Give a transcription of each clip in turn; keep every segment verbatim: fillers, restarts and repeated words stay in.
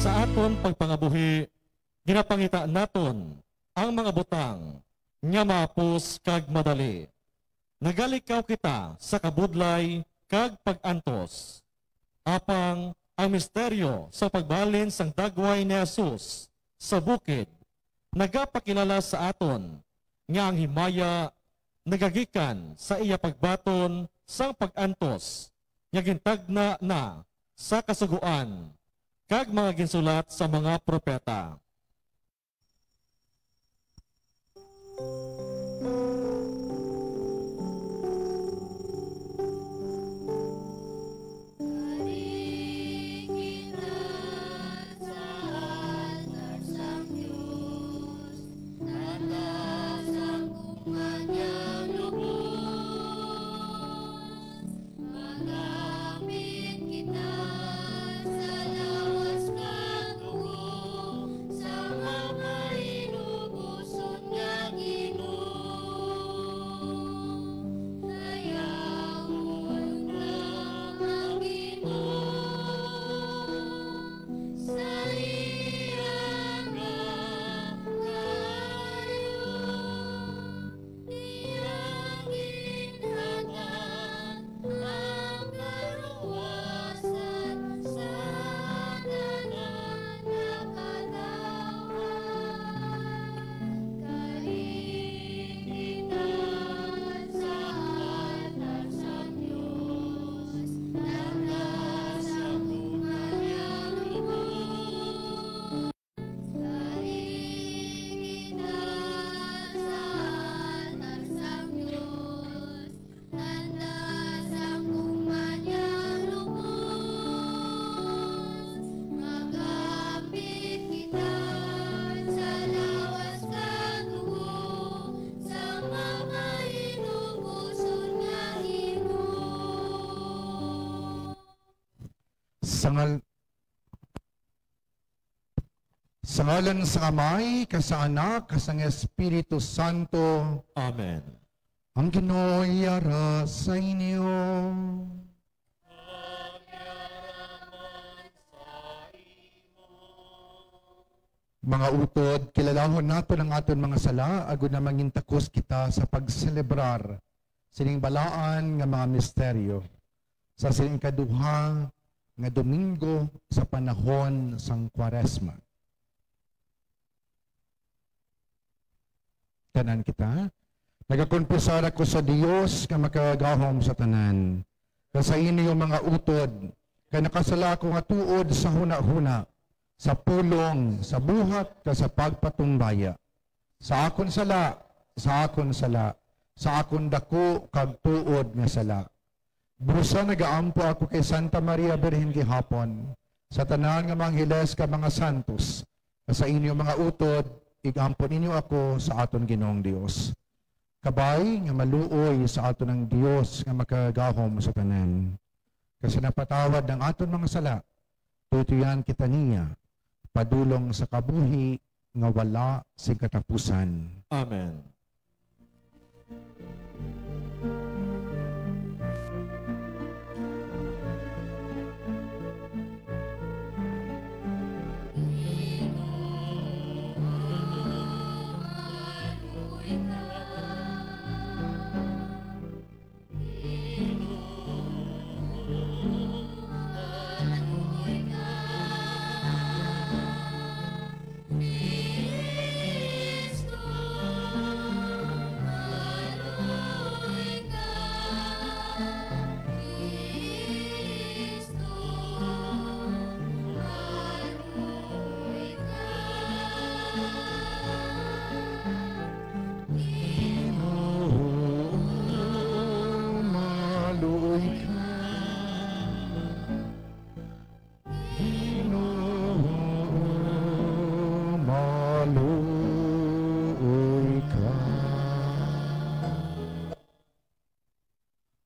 Sa aton pagpangabuhi, ginapangita naton ang mga butang nga maapos kag madali. Nagalikaw kita sa kabudlay kag pag-antos. Apang ang misteryo sa pagbalhin sang dagway ni Jesus sa bukid nagapakilala sa aton nga ang himaya nagagikan sa iya pagbaton sang pag-antos nga gintagna na sa Kasugoan kag mga ginsulat sa mga propeta. Magamit kita sa lawas kag dugo sa mga inubuson nga Ginoo. Dayawon na ang Ginoo sa iya nga kaayo. Iya ginhatag ang kaluwasan sa tanan nga katawhan. Kainggitan sa altar sang Dios, tanda sa kumpanyang lubos. Kainggitan sa altar sang Dios, tanda sa kumpanyang lubos. Magamit kita sa lawas kag dugo sa mga inubuson nga Ginoo. Sa ngal-, Sa ngalan sang Amay, kag sang Anak, kag sang Espiritu Santo. Amen. Ang Ginoo yara sa inyo. Mga utod, kilalahon naton ang aton mga sala, agod nga mangin takos kita sa pagselebrar sining balaan nga mga misteryo sa sining ikaduha nga Domingo sa panahon sang Kwaresma. Tanan kita. Nagakonfesar ako sa Dios nga makagagahom sa tanan, kag sa inyo, mga utod, kay nakasala ako nga tuod sa hunahuna, sa pulong, sa buhat, kag sa pagpatumbaya. Sa akon sala, sa akon sala, sa akon daku kag tuod nga sala. Busa nagaampo ako kay Santa Maria Birhen gihapon, sa tanan nga mga angheles kag mga santos, kag sa inyo, mga utod, ig-ampo ninyo ako sa aton Ginoong Dios. Kabay nga maluoy sa aton ang Dios nga makagahom sa tanan, kag sa napatawad ang aton mga sala, tutuyan kita niya padulong sa kabuhi nga wala sing katapusan. Amen. Ginoo, maluoy ka. Ginoo, maluoy ka.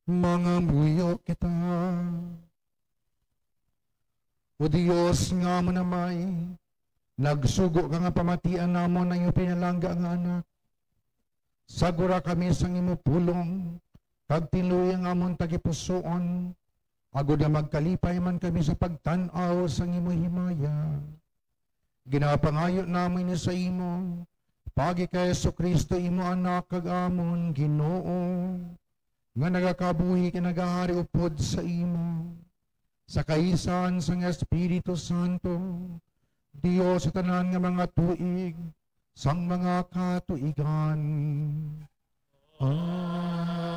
Mangamuyo kita. O Dios nga amon Amay, nagsugo ka nga pamatian namon ang iyong pinalangga nga Anak. Sagura kami sang imo pulong, kag tinluyi ang amon tagipusoon, agod nga magkalipay man kami sa pagtan-aw sang imo himaya. Ginapangayo namin sa imo, pagi kay Jesu-Cristo, imo Anak kag amon Ginoo, nga nagakabuhi kag nagahari upod sa imo, sa kaisan sang Espiritu Santo, Dios sa tanan nga mga tuig, sang mga katuigan. Amen.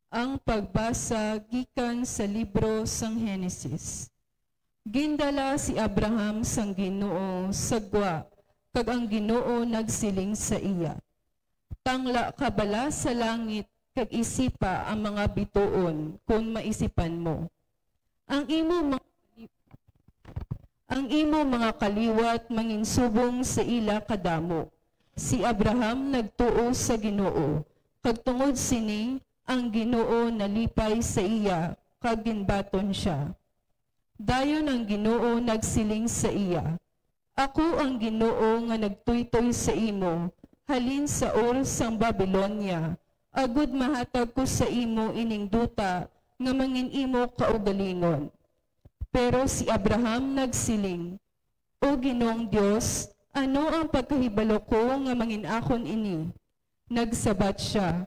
Ang pagbasa gikan sa libro sang Genesis. Gindala si Abraham sang Ginoo sa gwa, kag ang Ginoo nagsiling sa iya, "Tangla ka bala sa langit kag isipa ang mga bituon, kon maisipan mo. Ang imo mga, ang imo mga kaliwat manginsubong sa ila kadamo." Si Abraham nagtuo sa Ginoo, kag tungod sini ang Ginoo nalipay sa iya, kag ginbaton sia. Dayon ang Ginoo nagsiling sa iya, "Ako ang Ginoo nga nagtuytoy sa imo halin sa Ur sang Babilonia, agod mahatag ko sa imo ining duta nga mangin-imo kaugalingon." Pero si Abraham nagsiling, "O Ginoong Dios, ano ang pagkahibalo ko nga mangin-akon ini?" Nagsabat sia,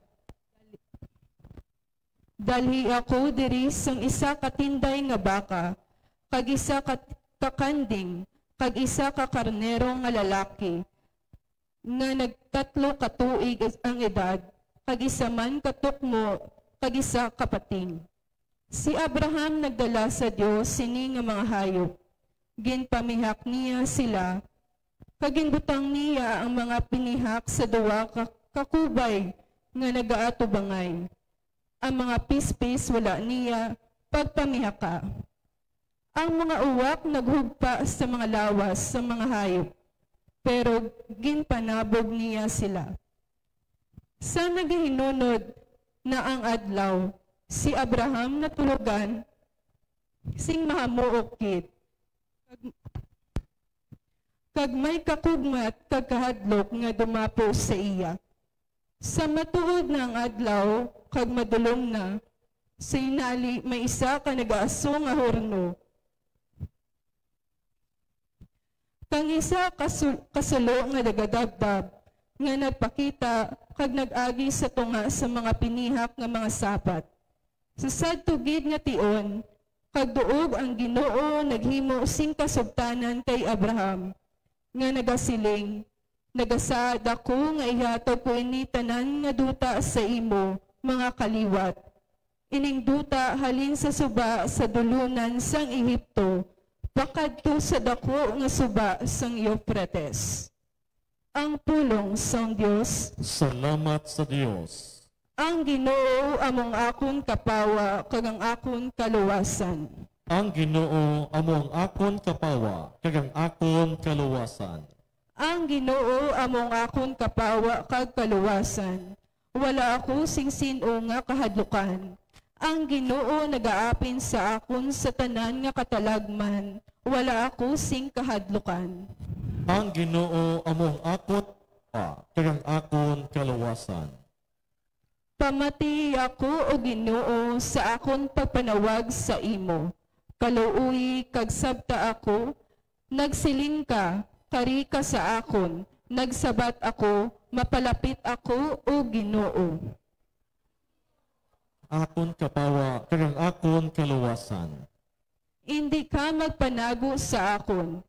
"Dalhi ako diri sang isa ka tinday nga baka, kag isa ka, ka kanding, kag isa ka karnero nga lalaki, nga nagtatlo ka tuig ang edad, kag isa man ka tukmo, kag isa ka pating." Si Abraham nagdala sa Dios sini nga mga hayop. Ginpamihak niya sila, kag ginbutang niya ang mga pinihak sa duha ka, ka kubay nga nagaatubangay. Ang mga pispis wala niya pagpamihaka. Ang mga uwak naghugpa sa mga lawas sang mga hayop, pero ginpanabog niya sila. Sa nagahinunod na ang adlaw, si Abraham natulogan sing mahamuok gid, kag, kag may kakugmat kag kahadlok nga dumapo sa iya. Sa matuod na ang adlaw kag madulom na, sinali may isa ka nag-aaso nga horno, kang isa ka sul-, ka sulo nga nagadabdab, nga nagpakita kag nag-agi sa tunga sa mga pinihak nga mga sapat. Sa sadto gid nga tion, kag duog ang Ginoo naghimo sing kasugtanan kay Abraham, nga nagasiling, "Nagasaad ako nga ihatag ko ini tanan nga duta sa imo, mga kaliwat, ining duta halin sa suba sa dulunan sang Egipto pakadto sa daku nga suba sang Euphrates." Ang pulong sang Dios. Salamat sa Dios. Ang Ginoo amo ang akon kapawa kag ang akon kaluwasan. Ang Ginoo amo ang akon kapawa kag ang akon kaluwasan. Ang Ginoo amo ang akon kapawa kag kaluwasan. Wala ako sing sin-o nga kahadlukan. Ang Ginoo nagaapin sa akon sa tanan nga katalagman. Wala ako sing kahadlukan. Ang Ginoo amo ang akon pa, kag ang akon kaluwasan. Pamatii ako, O Ginoo, sa akon pagpanawag sa imo. Kaluoyi kag sabta ako. Nagsiling ka, "Kari ka sa akon." Nagsabat ako, "Mapalapit ako, O Ginoo." Akon kapawa kag ang akon kaluwasan. Indi ka magpanago sa akon,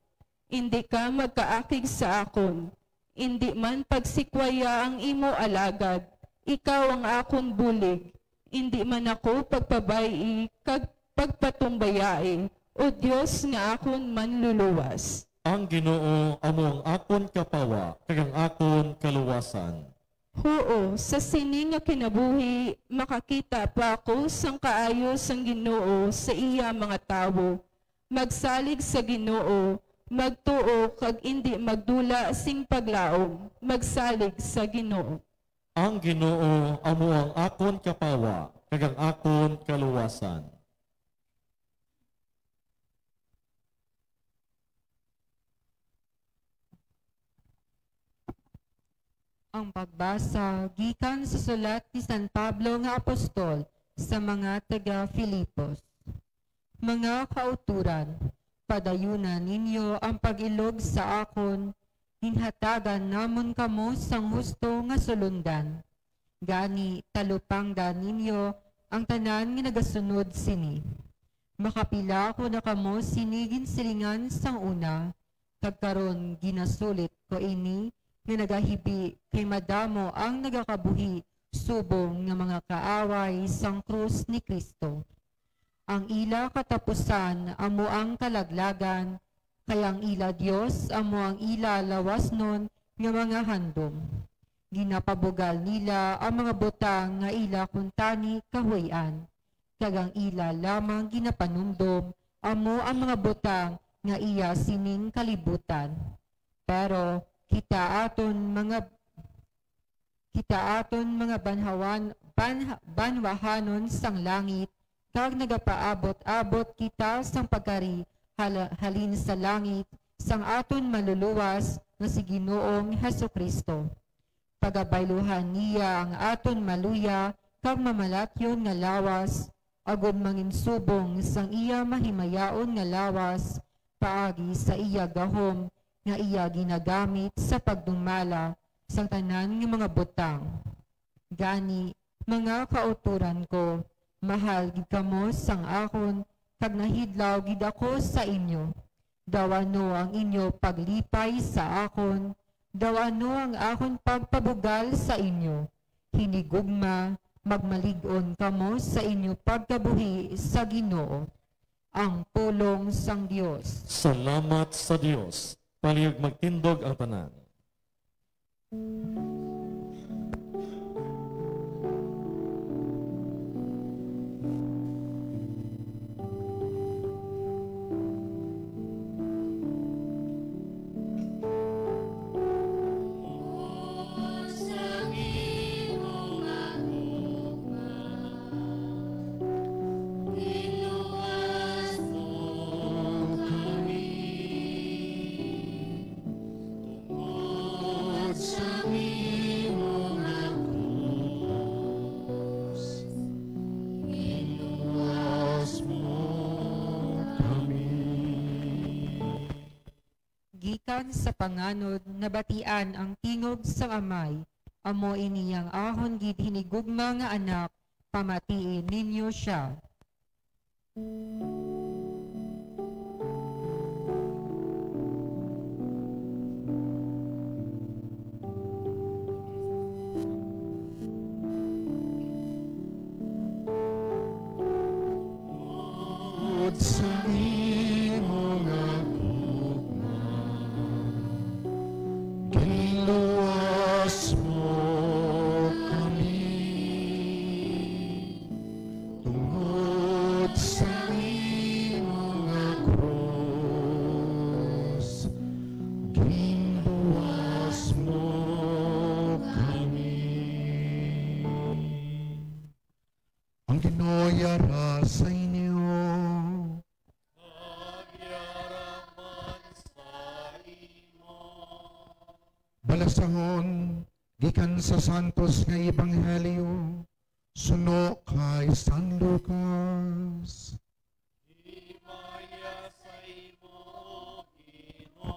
indi ka magkaakig sa akon, indi man pagsikwaya ang imo alagad. Ikaw ang akon bulig, indi man ako pagpabay-i kag pagpatumbayai, O Dios nga akon Manluluwas. Ang Ginoo amo ang akon kapawa kag ang akon kaluwasan. Huo, sa sini nga kinabuhi makakita pa ako sang kaayo sang Ginoo sa iya mga tawo. Magsalig sa Ginoo, magtuo kag indi magdula sing paglaom. Magsalig sa Ginoo. Ang Ginoo amo ang akon kapawa kag ang akon kaluwasan. Ang pagbasa gikan sa sulat ni San Pablo nga apostol sa mga taga-Filipos. Mga kauturan, padayunan ninyo ang pag-ilog sa akon, ginhatagan namon kamo sang husto nga sulundan. Gani, talupangdan ninyo ang tanan nga nagasunod sini. Makapila ko na kamo sini ginsilingan sang una, kag karon ginasulit ko ini nga nagahibi kay madamo ang nagakabuhi subong nga mga kaaway sang krus ni Cristo. Ang ila katapusan amo ang kalaglagan, kay ang ila Dios amo ang ila lawasnon nga mga handom. Ginapabugal nila ang mga butang nga ila kuntani kahuy-an, kag ang ila lamang ginapanumdom amo ang mga butang nga iya sining kalibutan. Pero kita aton mga kita aton mga banhawan, banha-, banwahanon sang langit, kag nagapaabot-abot kita sang pagkari hala-, halin sa langit sang aton Manluluwas nga si Ginoong Jesu-Cristo. Pagabayluhan niya ang aton maluya kag mamalatyon nga lawas, agod manginsubong sang iya mahimayaon nga lawas paagi sa iya gahom nga iya ginagamit sa pagdumala sang tanan nga mga butang. Gani, mga kauturan ko, mahal gid kamo sang akon, kag nahidlaw gid ako sa inyo. Daw ano ang inyo paglipay sa akon, daw ano ang akon pagpabugal sa inyo. Hinigugma, magmalig-on kamo sa inyo pagkabuhi sa Ginoo. Ang pulong sang Dios. Salamat sa Dios. Palihog magtindog ang tanan. Tungod sa imo nga krus, ginluwas mo kami. Gikan sa panganod nabatian ang tingog sang Amay, amo ini ang ahon gid hinigugma nga Anak, pamatii ninyo sia. Tungod sa imo nga gugma, ginluwas mo kami. Tungod sa imo nga krus, ginluwas mo kami. Ang Ginoo yara sa inyo. Balasahon gikan sa Santos nga Ebanghelyo suno kay San Lucas. Himaya sa imo, Ginoo.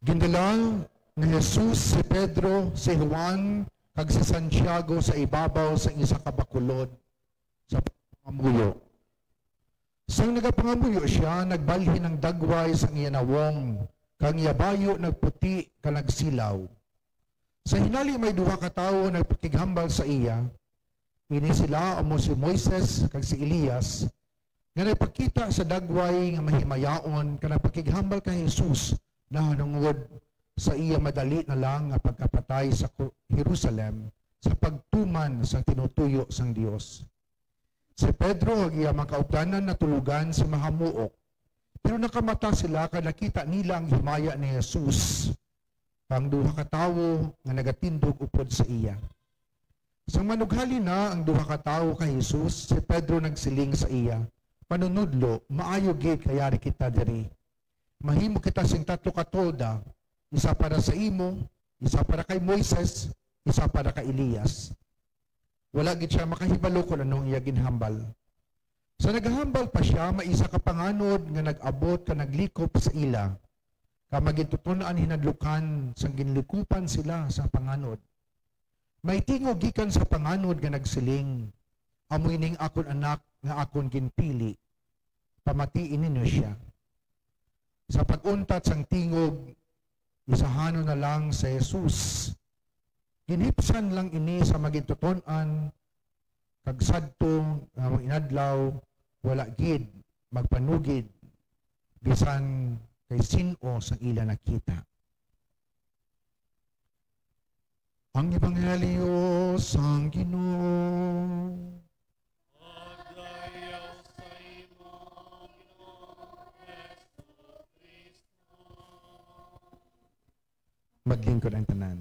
Gindala ni Jesus si Pedro, si Juan, kag si Santiago sa ibabaw sang isa ka bakulod sa pangamuyo. Sang nagapangamuyo sia, nagbalhin ang dagway sang iya nawong, kag ang iya bayu nagputi kag nagsilaw. Sa hinali may duha ka tawo nagpakighambal sa iya. Ini sila amo si Moises kag si Elias, nga nagpakita sa dagway nga mahimayaon kag nagpakighambal kay Jesus nahanungod sa iya madali na lang nga pagkapatay sa Ku-, Jerusalem sa pagtuman sang tinutuyo sang Dios. Si Pedro kag iya mga kaupdanan natulogan sa mahamuok, pero nakamata sila kag nakita nila ang himaya ni Jesus kag ang duha ka tawo nga nagatindog upod sa iya. Sang manughali na ang duha ka tawo kay Jesus, si Pedro nagsiling sa iya, "Manunodlo, maayo gid kay yari kita diri. Mahimo kita sing tatlo ka tolda, isa para sa imo, isa para kay Moises, isa para kay Elias." Wala gid sia makahibalo kon ano ang iya ginhambal. Sa nagahambal pa sia, may isa ka panganod nga nag-abot ka naglikop sa ila, ka magintutun-an hinadlukan sang ginlikupan sila sa panganod. May tingog gikan sa panganod nga nagsiling, "Amo ining akon anak nga akon ginpili, pamatii ninyo sia." Sa pag-untat sang tingog, isahanon na lang si Jesus. Ginhipsan lang ini sa magintuton-an, kag sadto nga mga inadlaw, wala gid magpanugid bisan kay sin-o sang ila nakita. Ang Ebanghelyo sang Ginoo. Pagdayaw sa imo, Ginoong Jesu-Cristo. Maglingkod ang tanan.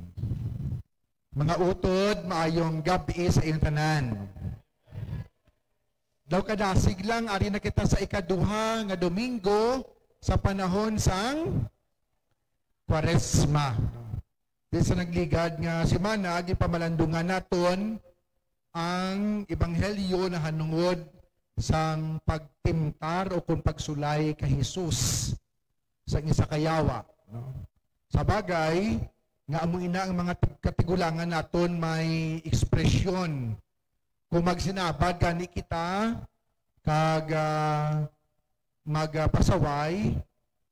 Mga utod, maayong gab-i sa inyong tanan. Daw kadasig lang, ari na kita sa ikaduha nga Domingo sa panahon sang Kwaresma. Di sa nagligad nga semana, gipamalandungan naton ang ebanghelyo nahanungod sang pagtimtar o kung pagsulay kay Jesus sa isa ka yawa, no? Sa bagay, nga amo ina ang mga tig-, katigulangan naton may ekspresyon. Kung magsinabad gani kita, kag, ah, magpasaway,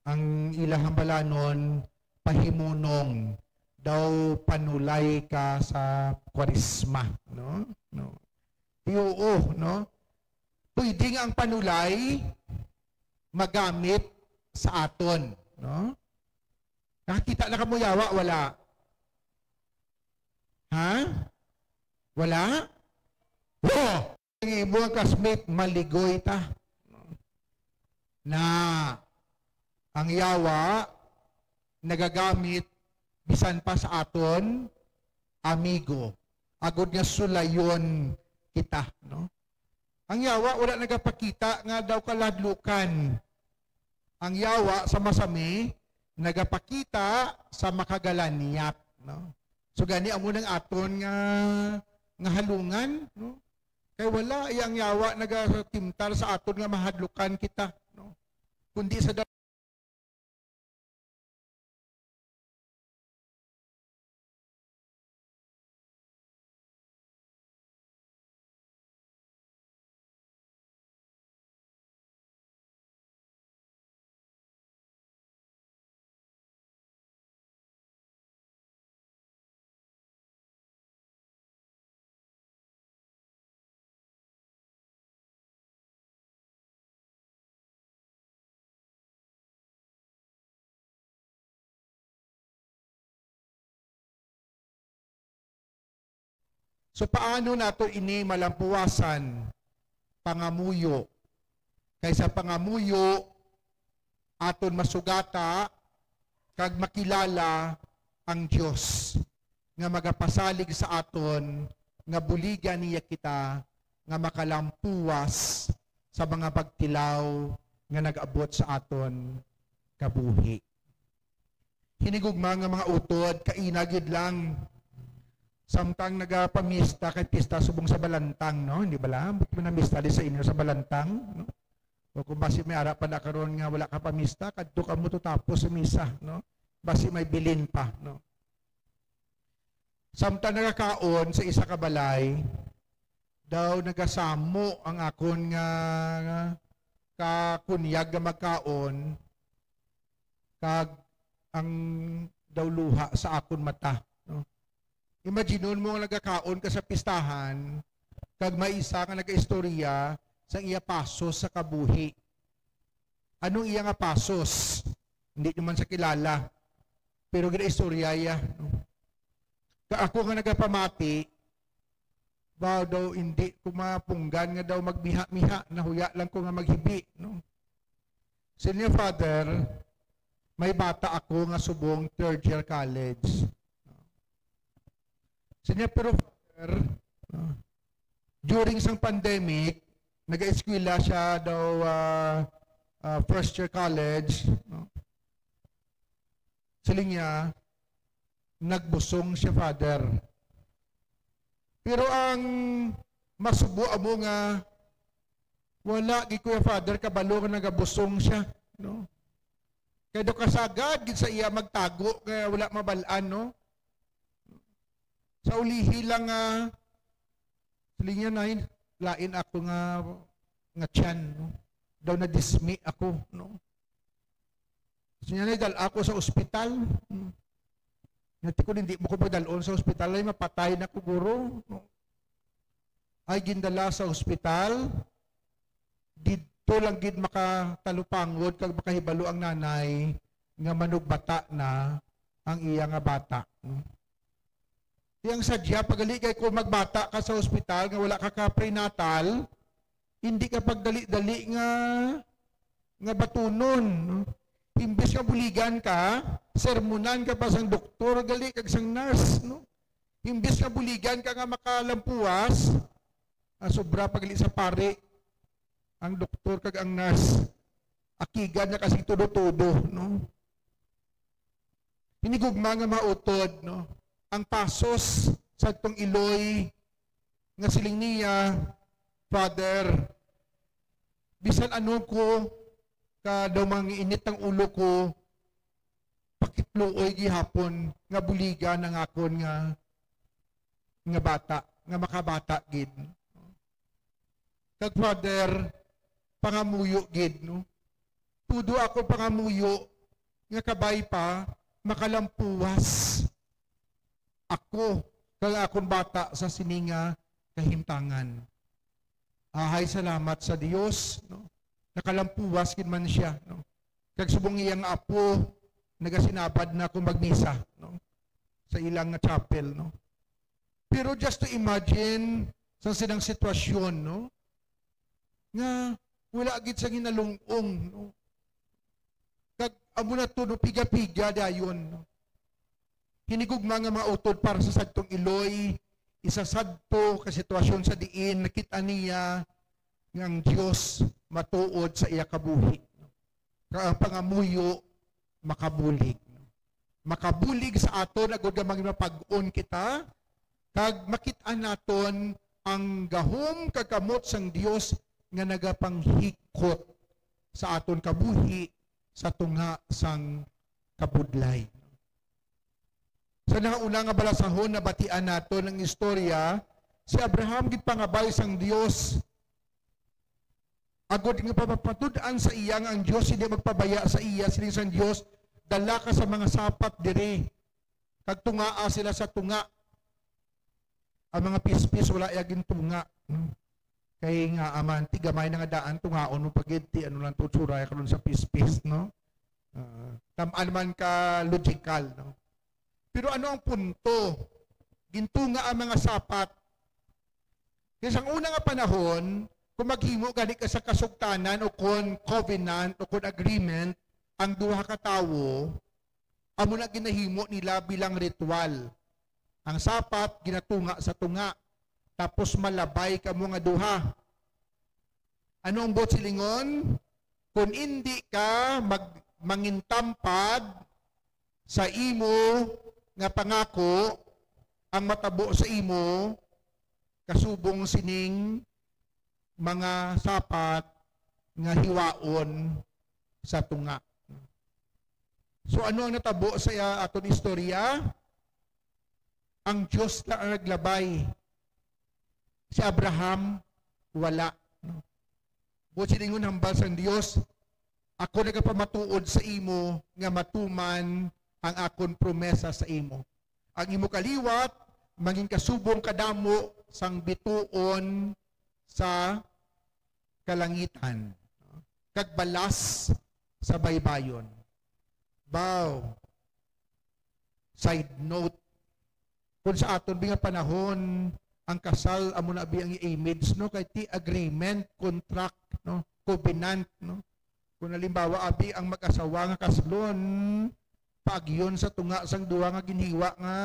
ang ila hambalanon, pahimunong daw panulay ka sa Kwaresma, no? No. Di, oo, no? Pwede nga ang panulay magamit sa aton, no? Nakakita na kamo yawa, wala? Ha? Wala? Oo! Ang imo ang classmate, maligoy ta. Na ang yawa nagagamit bisan pa sa aton amigo, agod nga sulayon kita, no? Ang yawa wala nagapakita nga daw kaladlukan. Ang yawa sa masami nagapakita sa makagalanyat, no? So gani amo nang aton nga, nga halungan, no? Kay wala iya ang yawa nagatimtar sa aton nga mahadlukan kita, no? Kundi sa So, paano nato ini malampuwasan? Pangamuyo. Kay sa pangamuyo, aton masugata kag makilala ang Dios nga magapasalig sa aton nga buligan niya kita nga makalampuwas sa mga pagtilaw nga nag-abot sa aton kabuhi. Hinigugma nga mga utod, kaina gid lang. Samtang nagapamista kay pista subong sa Balantang, no? Hindi bala? May namista di sa inyo sa Balantang, no? O kung basi may ara pa na karon nga wala ka pamista, kadto ka mo tutapos sa misa, no? Basi may bilin pa, no? Samtang nagakaon sa isa ka balay, daw nagasamo ang akon nga kakunyag nga magkaon, kag ang daw luha sa akon mata, no? Imaginon mo nga nagakaon ka sa pistahan, kag may isa nga nagaistorya sa iya pasos sa kabuhi. Anong iya nga pasos? Hindi naman sa kilala, pero ginaistorya iya, no? Ka ako nga nagapamati, ba daw hindi ko mapunggan nga daw magmiha-miha, nahuya lang ko nga maghibi, no? Senior Father, may bata ako nga subong third year college. Senior, pero Father, during sang pandemic, nag-eskwela siya daw, ah, ah, first year college, no? Siling niya, "Nagbusong siya, Father." Pero ang masubo amo nga, wala gid, Kuya Father, kabalo nga nagabusong siya, no? Kay daw kasagad gid sa iya magtago nga wala mabal-an, no? Sa ulihi lang nga, siling niya, "Nay, lain ako nga, nga tiyan, no? Daw nadismi ako, no?" Siling niya, "Nay, dal-a ko sa ospital." Hmm. Nga, "Tikon, hindi mo ko pagdalon sa ospital, ay mapatay na ko, guro." No? Ay gindala sa ospital, didto lang gid makatalupangod kag makahibalo ang nanay nga manugbata na ang iya nga bata. Hmm. Ti ang sadya, pagali kay kung magbata ka sa ospital nga wala ka ka-prenatal, hindi ka pagdali-dali nga, nga batunon, no? Imbis nga buligan ka, sermonan ka pa sang doktor gali kag sang nurse, no? Imbis nga buligan ka nga makalampuas, ah, sobra pagali sa pari ang doktor kag ang nurse. Akigan na kasi todo-todo, no? Hinigugma nga mautod, no? Ang pasos sa atong iloy nga siling niya, "Father, bisan ano ko ka daw mangiinit ang ulo ko, pakitluoy gihapon nga buligan ang akon nga, nga bata, nga makabata gid." Kag, Father, pangamuyo gid, no? Todo ako pangamuyo nga kabay pa makalampuwas ako kag akon bata sa sini nga kahimtangan. Ahay, salamat sa Dios, no? Nakalampuwas gid man siya, no? Kag subong iyang apo, nagasinabad na ako magmisa, no? Sa ilang nga chapel, no? Pero just to imagine sa silang sitwasyon, no? Nga wala gid sa ginalung-ong, no? Kag amo na to, no, piga-piga dayon, no? Hinigugma nga mautod para sa sadtong iloy, isa sadto ka sitwasyon sa diin nakita niya nga ang Dios matuod sa iya kabuhi, no? Kag ang pangamuyo makabulig, no? Makabulig sa aton agud nga maging mapag-on kita, kag makit-an naton ang gahom kag kamot sang Dios nga nagapanghikot sa aton kabuhi sa tunga sang kabudlay. Sa nahauna nga balasahon, nabatian naton ang istorya, si Abraham ginpangabay sang Dios agud nga papatud-an sa iya nga ang Dios hindi magpabaya sa iya. Siling sang Dios, "Dala ka sa mga sapat diri, kag tungaa sila sa tunga." Ang mga pispis wala iya gintunga, no? Kay nga, aman, ti gamay na nga daan, tungaon mo pa gid, ti ano lang to, tsuray karon sa pispis, no? Ah, tam-an man ka logical, no? Pero ano ang punto? Gintunga ang mga sapat. Kay sang una nga panahon, kung maghimo gani ka sa kasugtanan o kon covenant o kon agreement ang duha ka tawo, amo na ginahimo nila bilang ritual. Ang sapat ginatunga sa tunga, tapos malabay kamo nga duha. Ano ang buot silingon? Kung indi ka mag-, mangintampad sa imo nga pangako, ang matabo sa imo kasubong sining mga sapat nga hiwaon sa tunga. So, ano ang natabo sa, ah, aton istorya? Ang Dios lang ang naglabay. Si Abraham, wala. Buot silingon, hambal sang Dios, "Ako nagapamatuod sa imo nga matuman ang akon promesa sa imo. Ang imo kaliwat mangin kasubong kadamo sang bituon sa kalangitan, kag balas sa baybayon." Baw, side note, kung sa aton bi nga panahon, ang kasal amo na bi ang image, no? Kay ti agreement, contract, no? Covenant, no? Kung halimbawa, abi ang mag-asawa nga kaslon, paagyon sa tunga sang duha nga ginhiwa nga,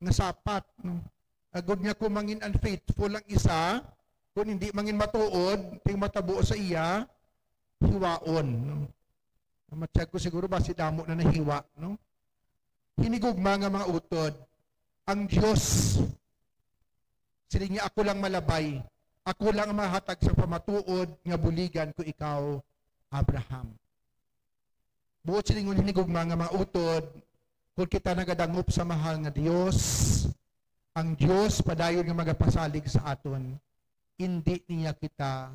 nga sapat, no? Agod nga kung mangin unfaithful ang isa, kung hindi mangin matuod, ting matabo sa iya, hiwaon. No? Ang matiyag ko siguro ba si damo na nahiwa, no? Hinigugma nga mga utod, ang Dios, sila niya, "Ako lang malabay, ako lang ang mahatag sa pamatuod nga buligan ko ikaw, Abraham." Buot silingon, hinigugma nga mga utod, kung kita nagadangop sa mahal nga Dios, ang Dios padayon nga magapasalig sa aton, indi niya kita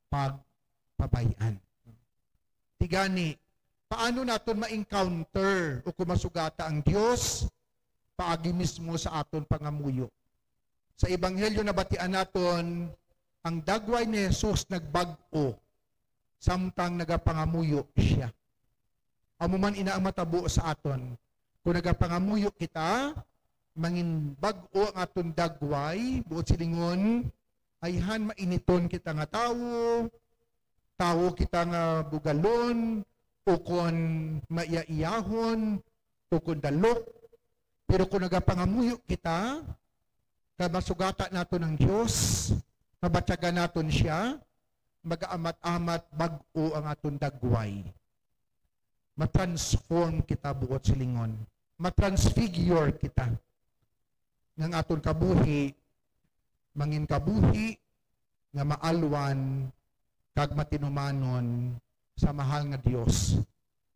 pagpabay-an. Ti gani, paano naton ma-encounter o kung masugata ang Dios? Paagi mismo sa aton pangamuyo. Sa Ebanghelyo, nabatian naton ang dagway ni Jesus nagbag-o samtang nagapangamuyo siya. Amo man ina ang matabo sa aton. Kung nagapangamuyo kita, mangin bag-o ang aton dagway, buot silingon, ayhan mainiton kita nga tawo, tawo kita nga bugalon, ukon maiyaiyahon, ukon dalok. Pero kung nagapangamuyo kita, kag masugatan naton ang Dios, mabatyagan naton siya, magaamat-amat bag-o ang aton dagway. Ma-transform kita, buot silingon. Ma-transfigure kita. Nga ang aton kabuhi, mangin kabuhi nga maalwan kag matinumanon sa mahal nga Dios,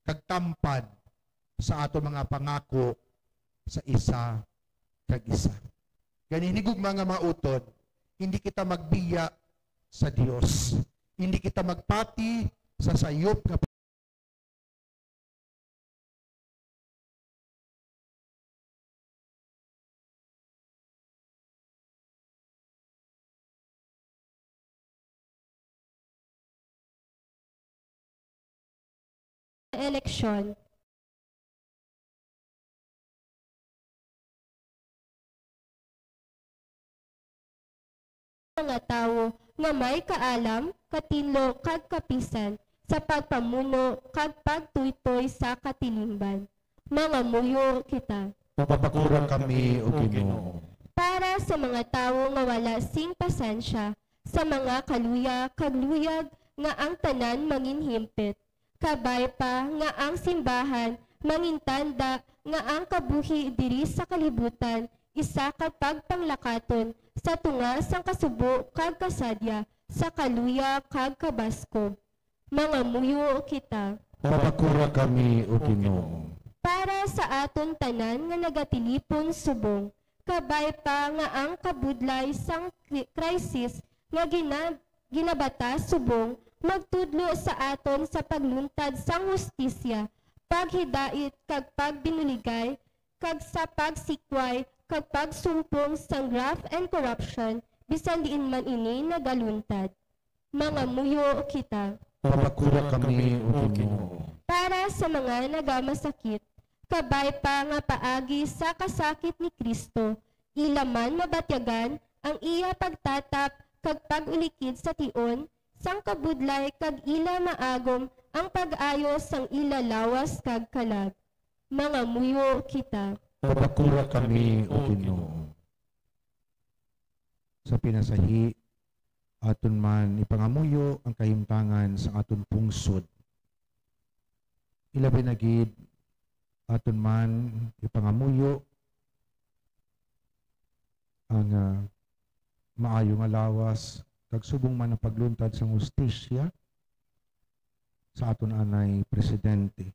kag tampad sa aton mga pangako sa isa kag isa. Gani, hinigugma nga mga utod, hindi kita magbiya sa Dios. Hindi kita magpati sa sayop nga eleksyon. Mga tawo nga may kaalam, katinlo, kag kapisan sa pagpamuno kag pagtuytoy sa katilingban. Mangamuyo kita. Papakura kami, O Ginoo. Para sa mga tawo nga wala sing pasensya, sa mga kaluya kag luyag nga ang tanan manginhimpit, kabay pa nga ang simbahan mangintanda nga ang kabuhi diri sa kalibutan isa ka pagpanglakaton sa tunga sang kasubo kag kasadya sa kaluya kag kabaskog. Mangamuyo kita. Papakura kami, O Ginoo. Para sa aton tanan nga nagatilipon subong, kabay pa nga ang kabudlay sang kri-, krisis nga gina-, ginabatas subong magtudlo sa aton sa pagluntad sang hustisya, paghidait kag pagbinuligay, kag sa pagsikway kag pagsumpong sang graft and corruption, bisan diin man ini nagaluntad. Mangamuyo kita. Papakura kami, O Ginoo. Para sa mga nagamasakit, kabay pa nga paagi sa kasakit ni Cristo, ila man mabatyagan ang iya pagtatap kag pag-ulikid sa tion sang kabudlay, kag ila maagom ang pag-ayo sang ila lawas kag kalag. Mangamuyo kita. Papakura kami, O Ginoo. Sa pinasahi, aton man ipangamuyo ang kahimtangan sa aton pungsod. Ilabi na gid, aton man ipangamuyo ang, ah, maayo nga lawas, kag subong man ang pagluntad sang hustisya sa aton anay presidente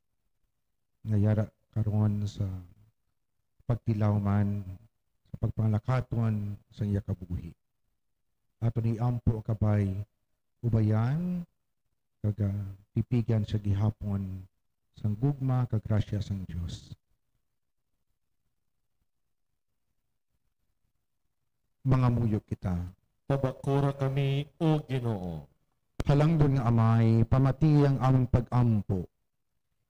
nga yara karon sa pagtilaw man sa pagpangalakaton sang iya kabuhi. Aton iampo ang kabay, ubayan, kag, ah, tipigan siya gihapon sang gugma kag grasya sang Dios. Mangamuyo kita. Pabakura kami, O Ginoo. Halangdon nga Amay, pamati ang amon pag-ampo.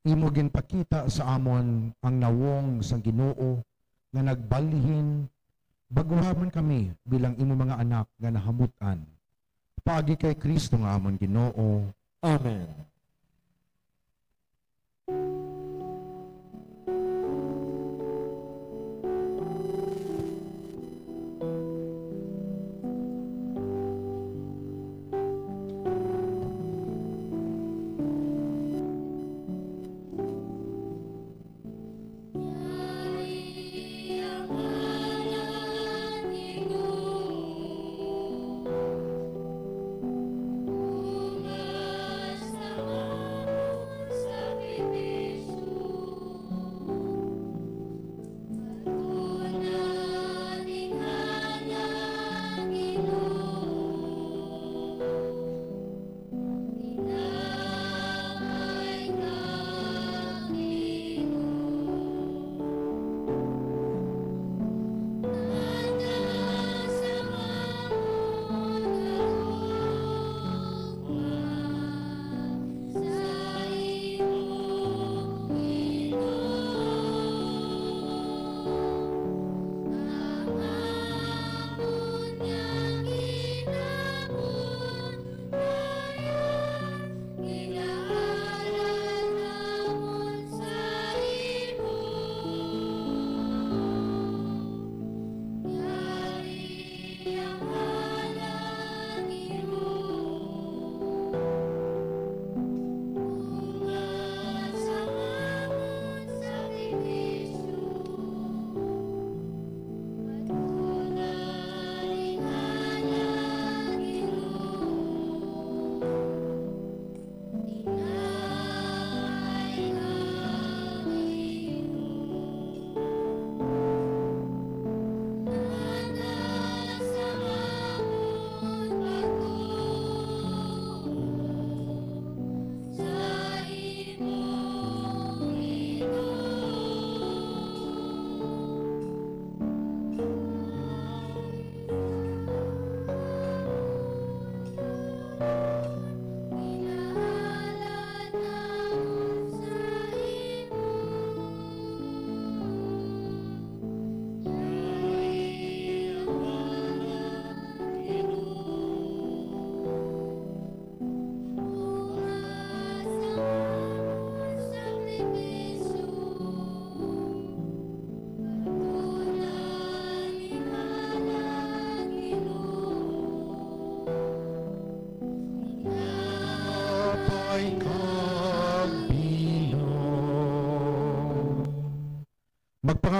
Imo ginpakita sa amon ang nawong sang Ginoo nga nagbalhin, baguha man kami bilang imo mga anak nga nahamut-an. Paagi kay Cristo nga amon Ginoo. Amen.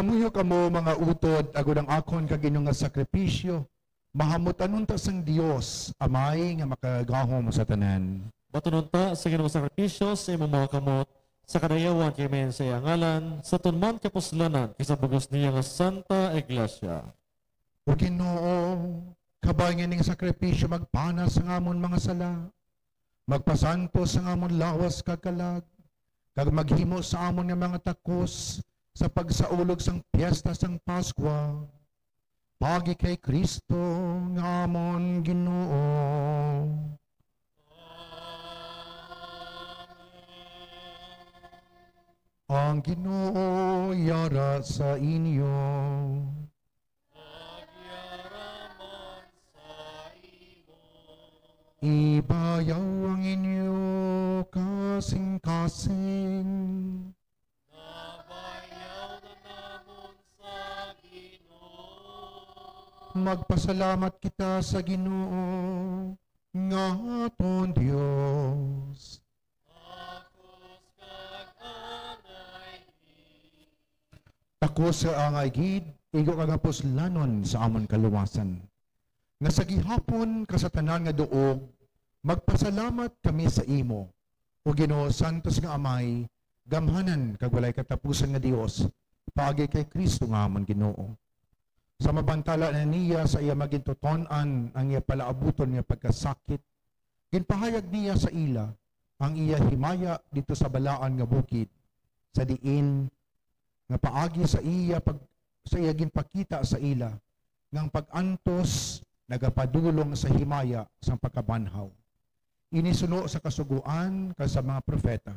Muyo kamo, mga utod, agod ang akon kag inyo nga sakripisyo mahamut-an unta sang Dios Amay nga makagahom sa tanan. Baton unta sa Ginoo sakripisyo sa imong mga kamot, sa kadayawan kay mayan sa iya ngalan, sa tunman kapuslanan kag sa bug-os niya nga Santa Iglesia. O Ginoo, kabay nga ning sakripisyo magpanas sang amon mga sala, magpasantos sang amon lawas kag kalag, kag maghimo sa amon nga mga takos sa pagsaulog sang Piesta sang Pascua, paagi kay Cristo nga amon Ginoo. Ang Ginoo yara sa inyo. Ibayaw ang inyo kasing-kasing. Magpasalamat kita sa Ginoo nga aton Dios. Takos kag angay gid, igo kag kapuslanon sa amon kaluwasan, nga sa gihapon kag sa tanan nga duog magpasalamat kami sa imo, O Ginoo, santos nga Amay, gamhanan kag walay katapusan nga Dios, paagi kay Cristo nga amon Ginoo. Sa mabantala na niya sa iya magintuton-an ang iya palaabuton nga pagkasakit, ginpahayag niya sa ila ang iya himaya didto sa balaan nga bukid, sa diin nga paagi sa iya pag-, sa iya ginpakita sa ila nga ang pag-antos nagapadulong sa himaya sang pagkabanhaw. Ini suno sa Kasugoan kag sa mga propeta.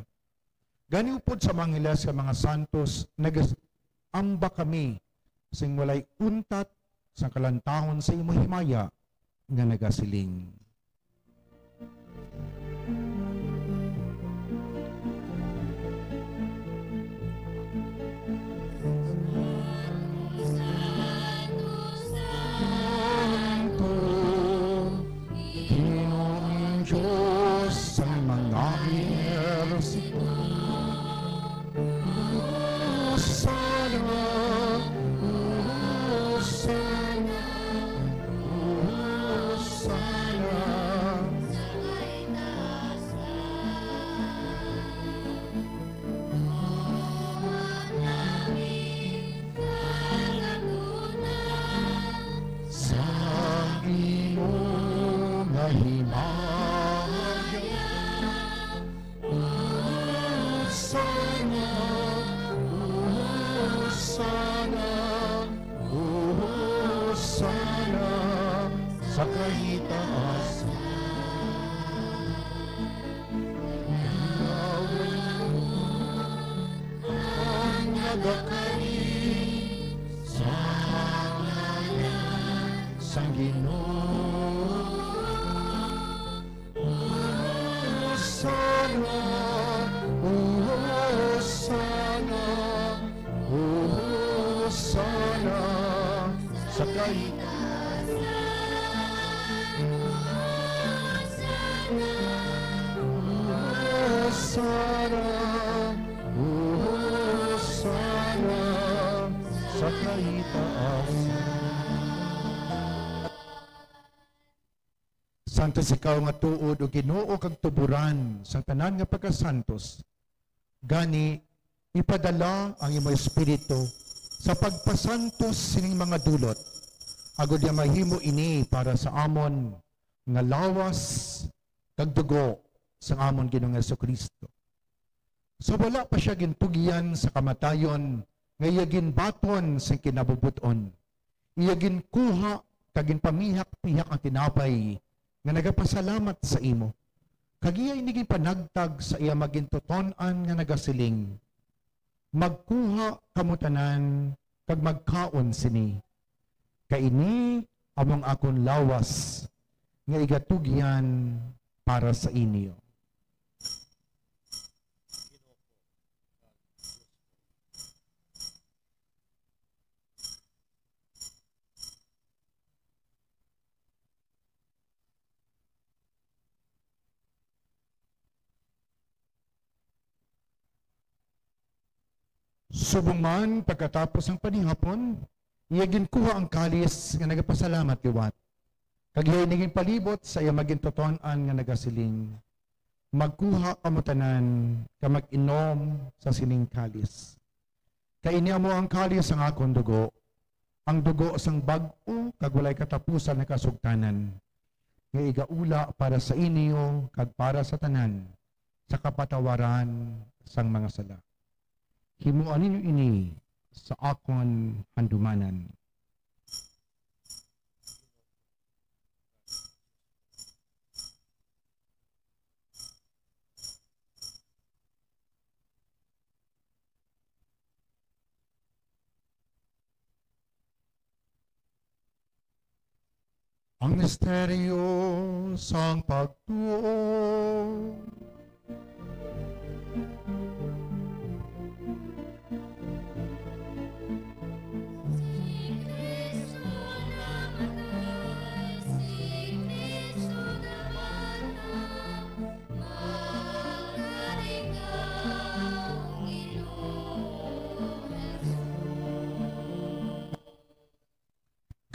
Gani, upod sa mga angeles kag mga santos, nag-amba kami sing walay untat sang kalantahon sa imo himaya nga nagasiling. Santo, Ginoong Dios sang mga ehersito. Hosanna, Hosanna, Hosanna. Sa imo nga himaya. Hosanna, Hosanna, Hosanna sa kahitaasan. Ang nagakari sa ngalan sang Ginoo. Hosanna, Hosanna, Hosanna sa kahitaasan. Hosanna, Hosanna sa kahitaasan. Santos ikaw nga tuod, O Ginoo, kag tuboran sang tanan nga pagkasantos. Gani, ipadala ang imo Espiritu sa pagpasantos sining mga dulot, agod nga mahimo ini para sa amon nga lawas kag dugo sang amon Ginoong Jesu-Cristo. Sa wala pa sia gintugyan sa kamatayon, nga iya ginbaton sing kinabubot-on, iya ginkuha kag ginpamihak-pihak ang tinapay nga nagapasalamat sa imo, kag iya ini ginpanagtag sa iya magintuton-an nga nagasiling, "Magkuha kamo tanan kag magkaon sini, kay ini amo ang akon lawas nga igatugyan para sa inyo." Subong man, pagkatapos sang panihapon, iya ginkuha ang kalis nga nagapasalamat liwat, kag iya ini ginpalibot sa iya magintuton-an nga nagasiling, "Magkuha kamo tanan kag mag-inom sa sining kalis. Kay ini amo ang kalis sang akon dugo, ang dugo sang bag-o kag walay katapusan nga kasugtanan, nga igaula para sa inyo kag para sa tanan sa kapatawaran sang mga sala. Himoa ninyo ini sa akon handumanan." Ang misteryo sang pagtuo.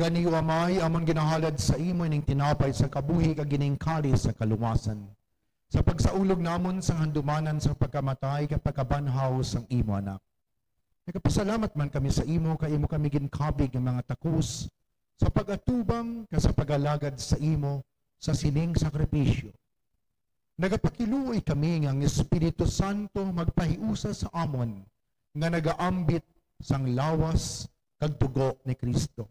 Gani, O Amay, amon ginahalad sa imo ining tinapay sa kabuhi kag ining kalis sa kaluwasan, sa pagsaulog namon sang handumanan sang pagkamatay kag pagkabanhaw sang imo Anak. Nagapasalamat man kami sa imo kay imo kami ginkabig nga mga takos sa pag-atubang kag sa pag-alagad sa imo sa sining sakripisyo. Nagapakiluoy kami nga ang Espiritu Santo magpahiusa sa amon nga nagaambit sang lawas kag dugo ni Cristo.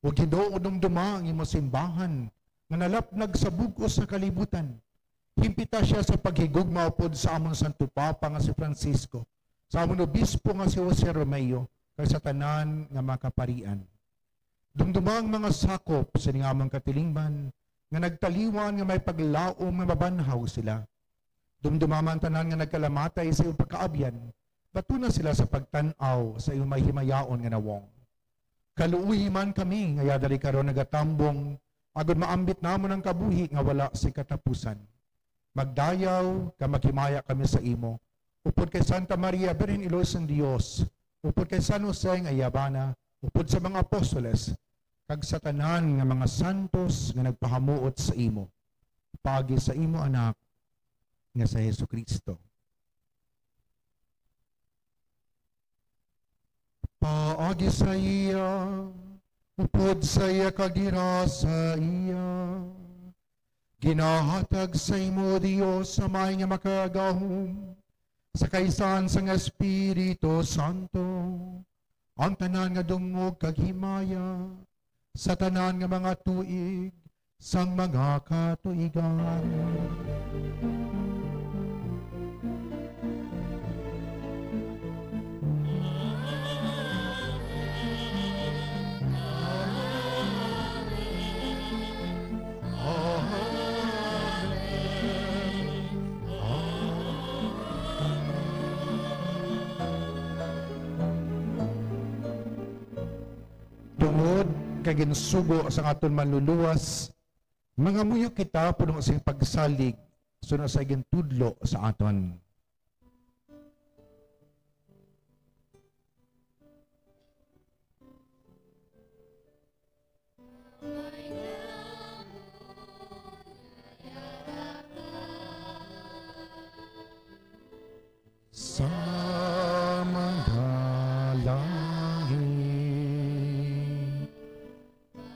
O Ginoo, dumduma ang imo simbahan nga nalapnag sa bug-os nga kalibutan. Himpita sia sa paghigugma upod sa amon Santo Papa nga si Francisco, sa amon Obispo nga si Jose Romeo, kag sa tanan nga mga kaparian. Dumduma ang mga sakop sining amon katilingban nga nagtaliwan nga may paglaom nga mabanhaw sila. Dumduma man tanan nga nagkalamatay sa iyong pagkaabyan, batuna sila sa pagtan-aw sa iyong mahimayaon nga nawong. Kaluoyi man kami nga yadali karon nagatambong, agod maambit namon ang kabuhi nga wala sing katapusan. Magdayaw kag maghimaya kami sa imo, upod kay Santa Maria, Birhen Iloy sang Dios, upod kay San Jose nga iya bana, upod sa mga apostoles, kag sa tanan nga mga santos nga nagpahamuot sa imo, paagi sa imo Anak nga si Jesu-Cristo. Paagi sa iya, upod sa iya, kag dira sa iya, ginahatag sa imo, Dios Amay nga Makagagahom, sa kaisahan sang Espiritu Santo, ang tanan nga dungog kag himaya sa tanan nga mga tuig sang mga katuigan. Tungod kay ginsugo sang aton Manluluwas, mangamuyo kita puno sing pagsalig suno sa gintudlo sa aton. Sa mga langit,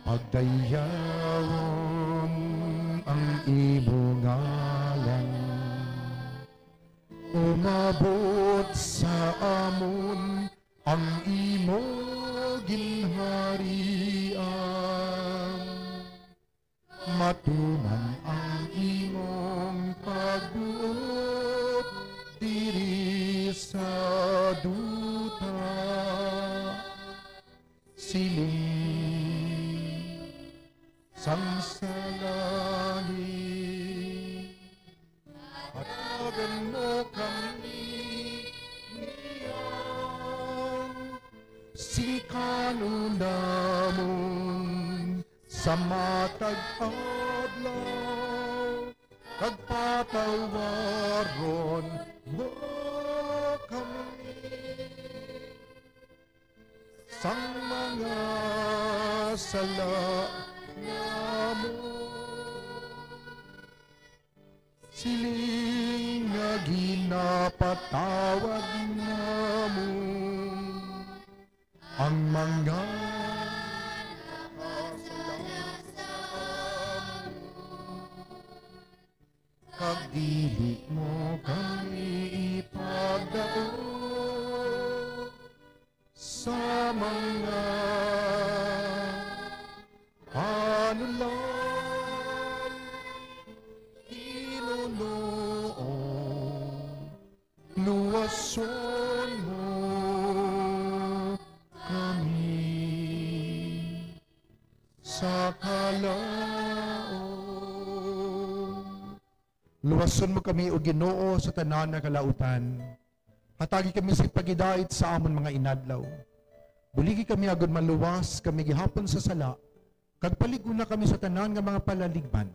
pagdayawon ang imo ngalan. Umabot sa amon ang imo ginharian. Matuman ang imong pagbuot diri sa duta, siling sang sa langit. Hatagan mo kami niyan sing kan-unan sa matag adlaw, kag patawaron mo kami sala namon. Siling nga ginapatawad namon ang mga nakasala sa amon, kag dili mo kami ipagdaot sa mga panulan, Ginoo, luwason mo kami sa kalaut. Luwason mo kami, O Ginoo, sa tanan nga kalautan. Hatagi kami sa paghidait sa amon mga inadlaw. Buligi kami agod maluwas kami gihapon sa sala, kag palig-on na kami sa tanan nga mga palaligban,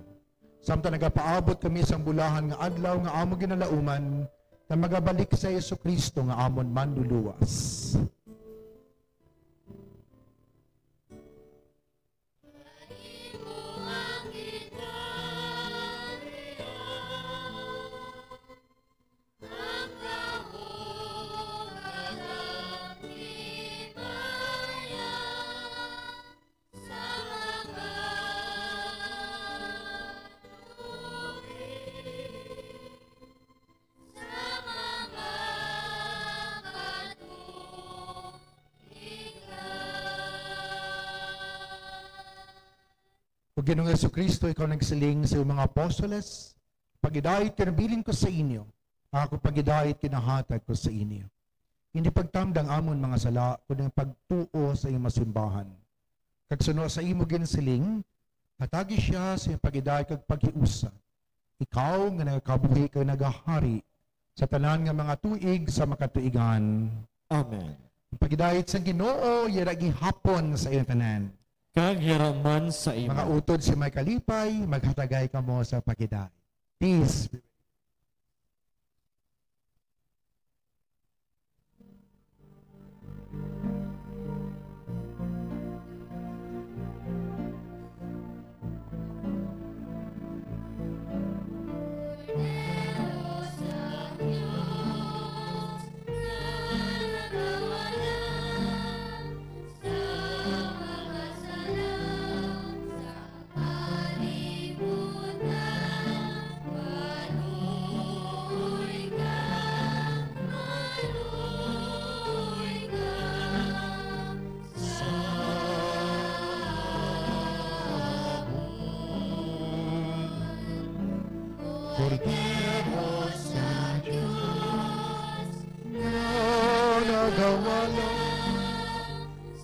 samtang nagapaabot kami sang bulahan nga adlaw nga amon ginalauman, nga magabalik si Jesu-Cristo nga amon Manluluwas. O Ginoong Jesu-Cristo, ikaw nagsiling sa iyong mga apostoles, "Paghidait kinabilin ko sa inyo, ang akong paghidait kinahatag ko sa inyo." Hindi pagtamda ang amon mga sala, kundi ang pagtuo sa iyong masimbahan. Kag suno sa imo ginsiling, hatagi siya sa iyang paghidait kag paghiusa, ikaw nga nagakabuhi kag nagahari sa tanan nga mga tuig sa makatuigan. Amen. Ang paghidait sang Ginoo yara gihapon sa iyong tanan. Kag yara man sa imo. Mga utod sa may kalipay, maghatagay kamo sa paghidait. Peace. Kordero sa Dios nga nagawala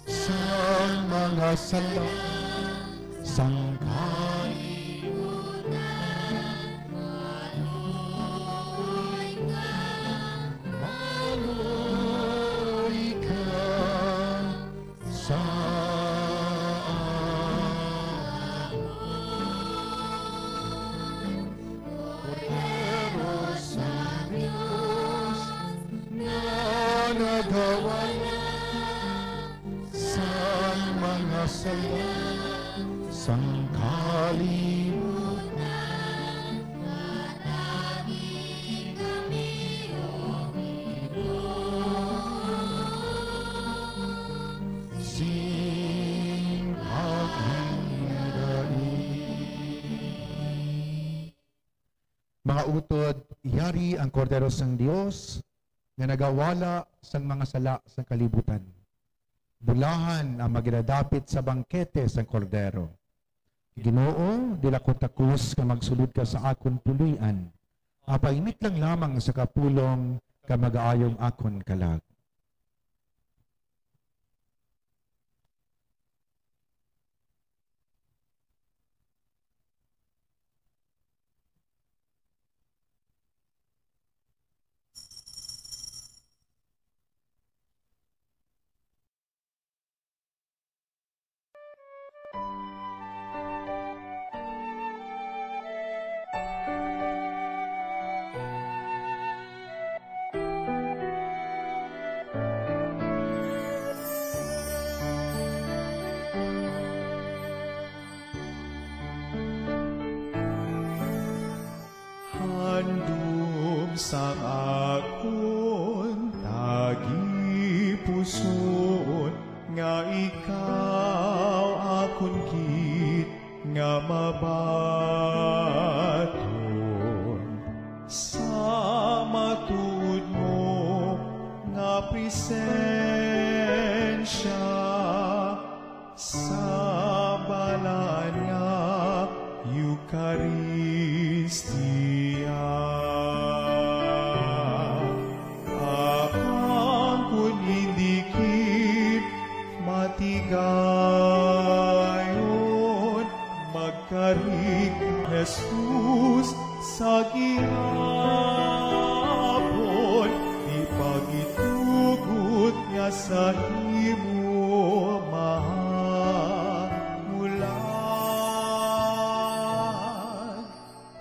sang mga sala sang kalibutan. Maluoy ka, maluoy ka sa amon. Kordero sa Dios nga nagawala sang mga sala sang kalibutan. Hatagi kami, O Ginoo, sing paghidait. Mga utod, yari ang Kordero sang Dios nga nagawala sang mga sala sang kalibutan. Bulahan ang mga ginadapit sa bangkete sang Kordero. Ginoo, dili ako takos nga magsulod ka sa akon puloy-an. Apay mitlang lamang sa kapulong ka magaayong akon kalag. Sang akon tagipusoon nga ikaw akon gid nga mabaton sa matuod mo nga presensya sa balaan nga Eucharistia. Apan kun hindi gid matigayon, magkari ka, Jesus, sa gihapon, ipagitugot nga sa imo mahamulan,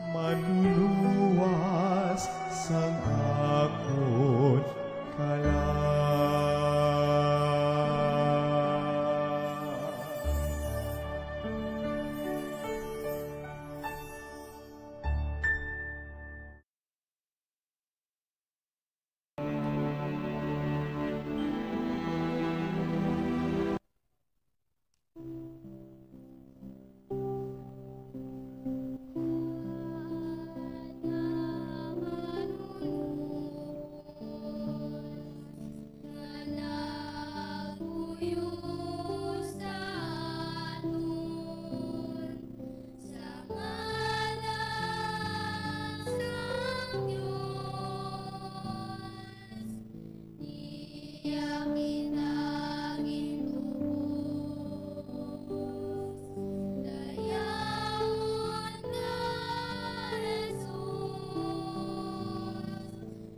manluluwas sang akon kalag.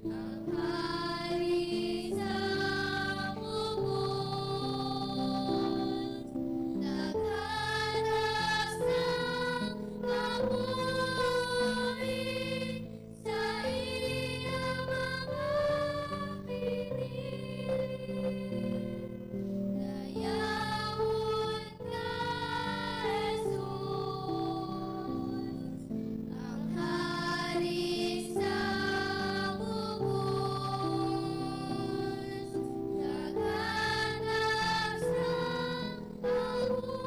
Ang Hari sa bug-os, naghatag sang kabuhi sa iya mga pinili. Dayawon ka, Jesus, ang Hari sa bug-os, naghatag sang kabuhi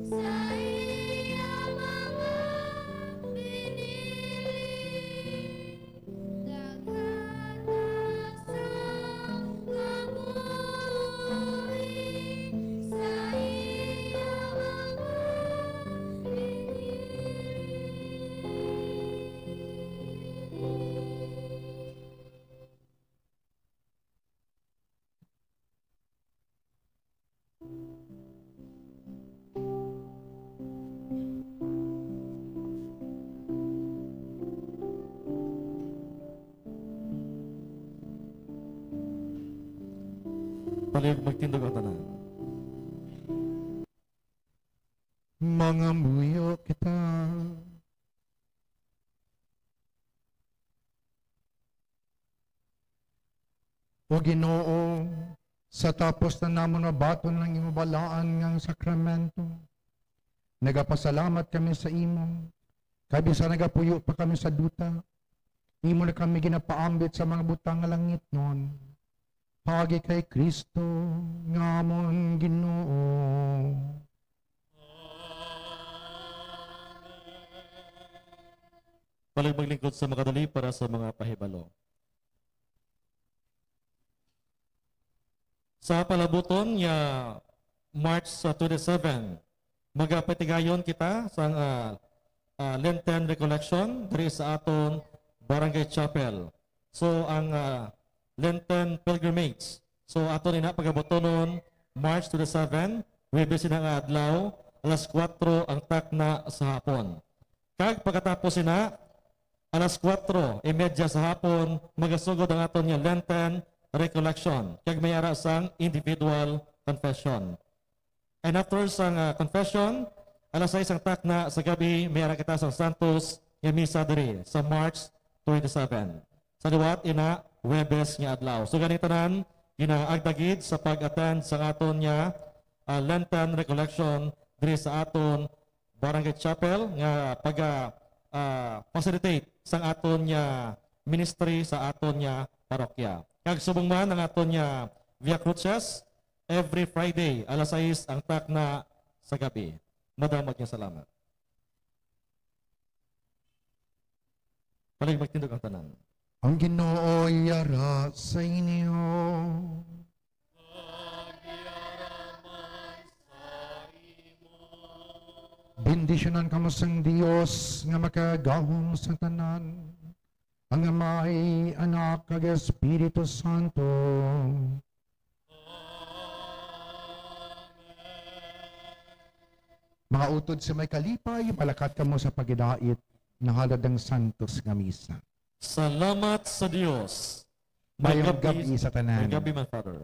sa iya mga pinili. Naghatag sang kabuhi sa iya mga pinili. Palihog magtindog ang tanan. Mangamuyo kita. O Ginoo, sa tapos na namon mabaton ang imo balaan nga sakramento, nagapasalamat kami sa imo, kag bisan nagapuyo pa kami sa duta, imo na kami ginapaambit sa mga butang nga langitnon, paagi kay Cristo nga amon Ginoo. Palihog maglingkod sa makadali para sa mga pahibalo. Sa palabuton nga March sa twenty-seven, magapatigayon kita sang, ah, ah, Lenten Recollection diri sa aton Barangay Chapel. So, ang, ah, Lenten Pilgrimage, so, aton ina pagabutonon, March twenty-seven, Huwebes ina nga adlaw, alas kuwatro ang takna sa hapon. Kag pagkatapos ina, alas kuwatro y media sa hapon, magasugod ang aton nga Lenten Recollection, kag may ara sang individual confession. And after sang, ah, confession, alas sais ang takna sa gab-i, may ara kita sang Santos nga Misa diri sa March twenty-seven. Sa liwat ina, Huwebes nga adlaw. So, gani tanan, ginaagda gid sa pag-attend sa aton nga, ah, Lenten Recollection diri sa aton Barangay Chapel nga pag, ah, ah, facilitate sang aton nga ministry sa aton nga parokya. Kag subong man ang aton nga Via Crucis, every Friday, alas sais ang takna sa gabi. Madamo nga salamat. Palig magtindog ang tanan. Ang Ginoo yara sa inyo. Bendisyonan kamo sang Dios nga makagahom sa tanan, ang Amay, Anak, kag Espiritu Santo. Mga utod sa may kalipay, malakat kamo sa pagidait, nahalad ang santos nga misa. Salamat sa Dios. Mayong gabi sa tanan. Mayong gabi man, Father.